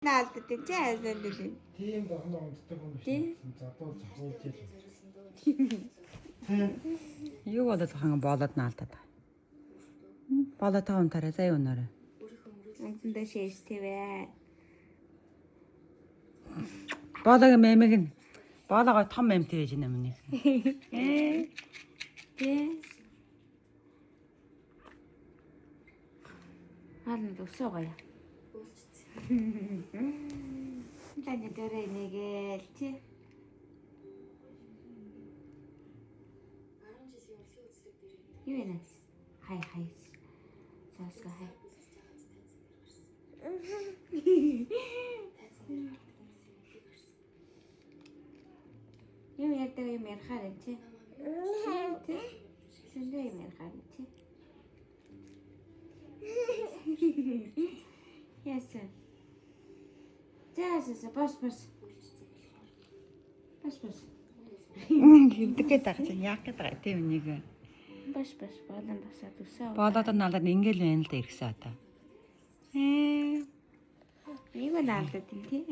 Наалдад юм чи айсан дээ. Тийм дохноо унтдаг юм биш. Тий. Задуу зохиулж ял. Юу болоод хаан боолоод наалдаад байгаа. Боолоо та унтаарай заа өнөөрэй. Унтандаа шээжтэй бай. Боологын мэмэг нь боологоо том мэмтэй байж байна миний. Тэ. Хаана өсөө гоё. Таны дөрөө нэгээл чи. Юу вэ? Хай хай. Саска хай. Юм ярьдаг юм ярихаар юм чи. Тэ? Сэндэ юм ярихаар юм чи. Яасан. За за за бос бос. Бос бос. Хэмдэг гээд байгаа чинь яах гээд байгаа тийм нэг. Бос бос болон босоод өсөө. Боолоод наалдаад ингээл байна л да ирсэн одоо. Ийм наалдаад юм тий.